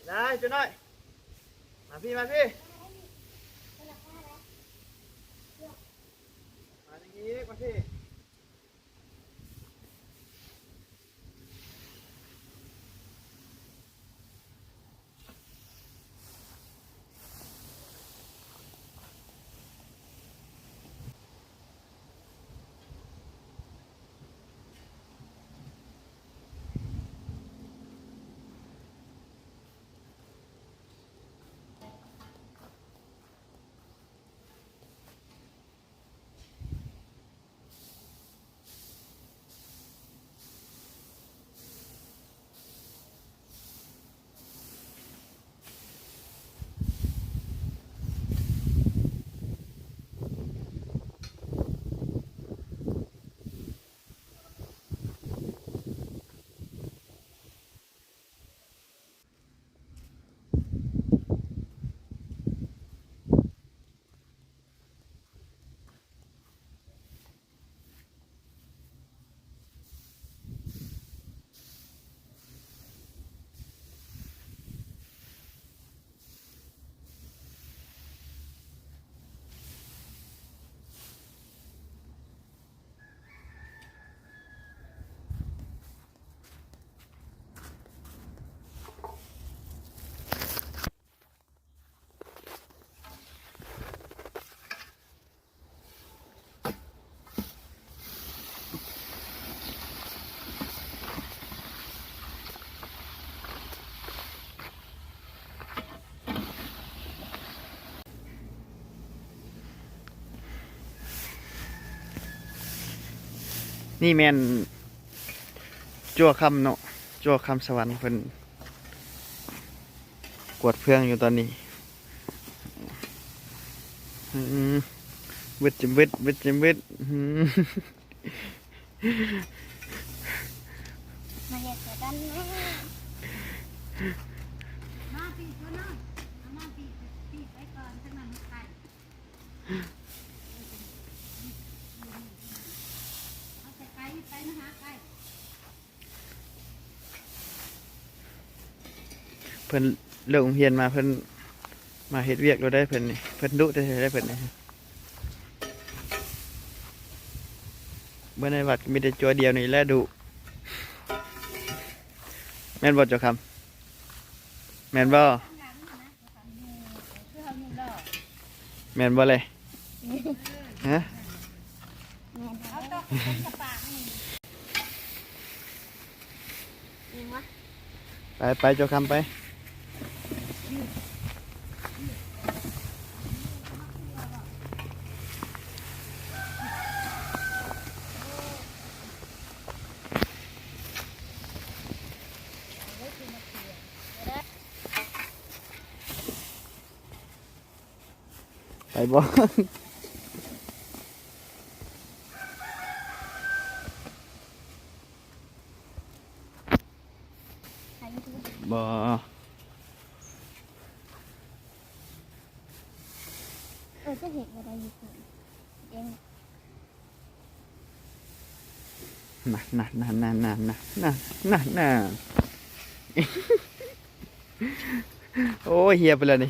ໄດ້ເຈົ້ານ້ອຍ ມາພີ້ ມາພີ້ ມາທາງນີ້ອີກ ມາພີ້. ນີ້ແມ່ນ ຈົວຄຳເນາະ ຈົວຄຳສະຫວັນ ເພິ່ນກວດເຟືອງຢູ່ຕອນນີ້. ອືມ ວຶດຈິມວຶດ ວຶດຈິມວຶດ ອືມ ມາເຮັດໃສ່ກັນແດ່ ມາປີກກ່ອນເນາະ ເອົາມາປີກ ປີກໄປກ່ອນ ຈັກໜ່ອຍມັນໄກ. ເພິ່ນເລີກໂຮງຮຽນມາ ເພິ່ນມາເຮັດວຽກໂລດໄດ໋ ເພິ່ນນີ້ ເພິ່ນດຸແທ້ໆ ເພິ່ນນີ້. ເມື່ອໃນວັດມີແຕ່ຈົວດຽວນີ້ແຫຼະດຸ ແມ່ນບໍ່ ຈົວຄຳ? ແມ່ນບໍ່? ແມ່ນບໍ່ເລີຍ? ຮະ? ແມ່ນ ເອົາຕອກເປັນສະປາງນີ້ ອີຫຍັງວະ? ໄປ ໄປ ເຈົ້າຄຳໄປ. ໄປບໍ່? ບໍ່. ເອີ ຈະເຮັດບໍ່ໄດ້ຢູ່ເພິ່ນເອງ. ນະ ນະ ນະ ໂອ້ຍ ເຫຍໄປແລ້ວນີ້.